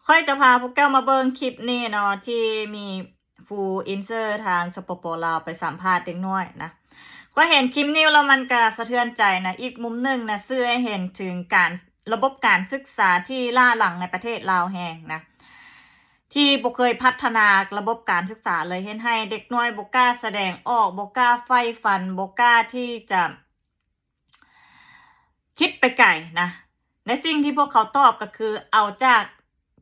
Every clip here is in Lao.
ຂ້ອຍຈະພາພວກເຈົ້າມາເບິ່ງຄລິບນີ້ເນາະ ທີ່ມີຜູ້ອິນເຊີທາງ ສປປ ລາວ ໄປສຳພາດເດັກນ້ອຍນະ. ຂ້ອຍເຫັນຄລິບນີ້ແລ້ວມັນກະສະເທືອນໃຈນະ. ອີກມຸມໜຶ່ງນະ ສື່ໃຫ້ເຫັນເຖິງການ ລະບົບການສຶກສາທີ່ລ້າຫຼັງໃນປະເທດລາວແຮງນະ ທີ່ບໍ່ເຄີຍພັດທະນາລະບົບການສຶກສາເລີຍ, ເຮັດໃຫ້ເດັກນ້ອຍບໍ່ກ້າສະແດງອອກ, ບໍ່ກ້າໃຝ່ຝັນ, ບໍ່ກ້າທີ່ຈະ ຄິດໄປໄກນະ. ໃນສິ່ງທີ່ພວກເຂົາຕອບກໍຄື ເອົາຈາກ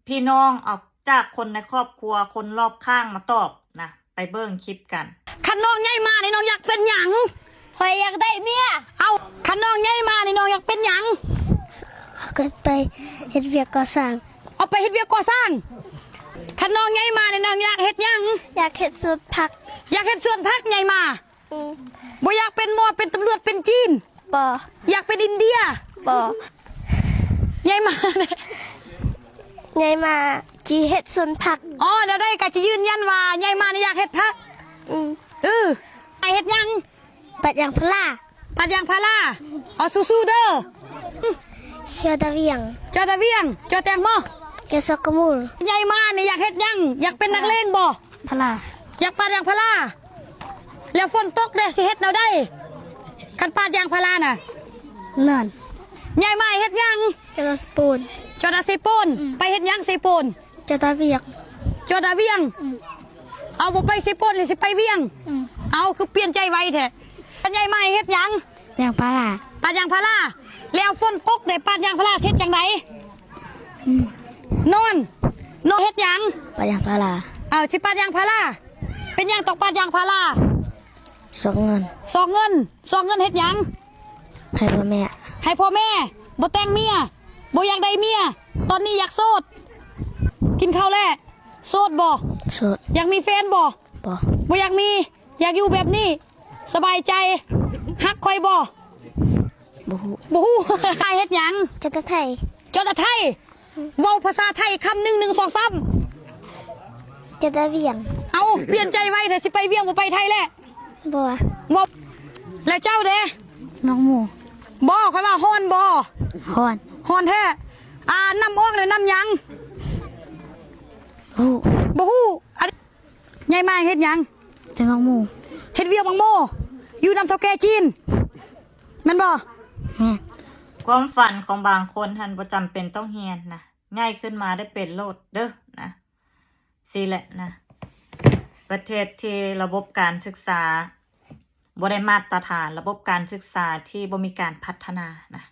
ພີ່ນ້ອງ, ເອົາຈາກຄົນໃນຄອບຄົວ, ຄົນລອບຂ້າງມາຕອບນະ. ໄປເບິ່ງຄລິບກັນ. ຄັນນ້ອງໃຫຍ່ມານີ້ນ້ອງຢາກເປັນຫຍັງ? ຂ້ອຍຢາກໄດ້ເມຍ. ເອົ້າ, ຄັນນ້ອງໃຫຍ່ມານີ້ນ້ອງຢາກເປັນຫຍັງ? ເອົາໄປເຮັດວຽກກໍ່ສ້າງ. ເອົາໄປເຮັດວຽກກໍ່ສ້າງ. ຄັນນ້ອງໃຫຍ່ມານີ້ນ້ອງຢາກເຮັດຫຍັງ? ຢາກເຮັດສວນຜັກ. ຢາກເຮັດສວນຜັກໃຫຍ່ມາ. ອືມ ບໍ່ຢາກເປັນໝໍ, ເປັນຕຳຫຼວດ, ເປັນຈີນ? ບໍ່. ຢາກເປັນອິນເດຍ? ບໍ່. ໃຫຍ່ມາ ໃຫຍ່ມາຊິເຮັດສວນຜັກ. ອໍ ແນວໃດກໍຊິຢືນຢັນວ່າໃຫຍ່ມານີ້ຢາກເຮັດຜັກ. ອືມ ເອີ ໃຫ້ເຮັດຫຍັງ? ປາດຢາງພາລາ. ປາດຢາງພາລາ. ເອົາ ສູ້ໆເດີ. ຈອດາວຽງ. ຈອດາວຽງ. ຈອແຕງມໍ. ຈອຊອກກະມູລ. ໃຫຍ່ມານີ້ຢາກເຮັດຫຍັງ? ຢາກເປັນນັກເລງບໍ່? ພາລາ. ຢາກປາດຢາງພາລາ. ແລ້ວຝົນຕົກເດ ຊິເຮັດແນວໃດ ຄັນປາດຢາງພາລານະ? ນອນ. ໃຫຍ່ມາເຮັດຫຍັງ? ຈອດເຊໂປນ. ຈອດເຊໂປນ. ອືມ ໄປເຮັດຫຍັງເຊໂປນ? ຈອດອາວຽງ. ຈອດອາວຽງ. ອືມ ເອົາ ບໍ່ໄປເຊໂປນ ຫຼືຊິໄປວຽງ? ອືມ ເອົາ ຄືປ່ຽນໃຈໄວແທ້. ຄັນໃຫຍ່ມາເຮັດຫຍັງ? ຢາງພາລາ. ປາດຢາງພາລາ. ແລ້ວຝົນຕົກເດ ປາດຢາງພາລາເຮັດຈັ່ງໃດ? ອືມ ນອນ. ນອນເຮັດຫຍັງ? ປາດຢາງພາລາ. ເອົາ ຊິປາດຢາງພາລາ. ເປັນຫຍັງຕ້ອງປາດຢາງພາລາ? ຊອກເງິນ. ຊອກເງິນ. ຊອກເງິນເຮັດຫຍັງ? ໃຫ້ພໍ່ແມ່. ໃຫ້ພໍ່ແມ່. ບໍ່ແຕ່ງເມຍ. ບໍ່ຢາກໄດ້ເມຍ. ຕອນນີ້ຢາກໂສດ. ກິນເຂົ້າແລ້ວ. ໂສດບໍ່? ໂສດ. ຢາກມີແຟນບໍ່? ບໍ່. ບໍ່ຢາກມີ. ຢາກຢູ່ແບບນີ້ ສະບາຍໃຈ. ຮັກຂ້ອຍບໍ່? ບໍ່ຮູ້. ບໍ່ຮູ້. ອ້າຍເຮັດຫຍັງ? ຈອດອາໄທ. ຈອດອາໄທ. ເວົ້າພາສາໄທຄຳໜຶ່ງ ໜຶ່ງ ສອງ ສາມ. ຈອດອາວຽງ. ເອົາ ປ່ຽນໃຈໄວແທ້ ຊິໄປວຽງ ບໍ່ໄປໄທແລ້ວ? ບໍ່. ເວົ້າ. ແລ້ວເຈົ້າເດ? ໝາກໂມ. ບໍ່ ຂ້ອຍວ່າຮ້ອນບໍ່? ຮ້ອນ. ຮ້ອນແທ້. ອ່າ ນ້ຳອອກແລ້ວນ້ຳຫຍັງ? ບໍ່ຮູ້. ບໍ່ຮູ້. ອັນ ໃຫຍ່ມາເຮັດຫຍັງ? ເປັນໝາກໂມ. ເຮັດວຽກໝາກໂມ ຢູ່ນຳເຖົ້າແກ່ຈີນ ແມ່ນບໍ່? ແມ່ນ. ຄວາມຝັນຂອງບາງຄົນຫັ້ນບໍ່ຈຳເປັນຕ້ອງຮຽນນະ, ໃຫຍ່ຂຶ້ນມາໄດ້ເປັນໂລດເດີ້ນະ. ຊີ້ແຫຼະນະ ປະເທດທີ່ລະບົບການສຶກສາບໍ່ໄດ້ມາດຕະຖານ, ລະບົບການສຶກສາທີ່ບໍ່ມີການພັດທະນານະ.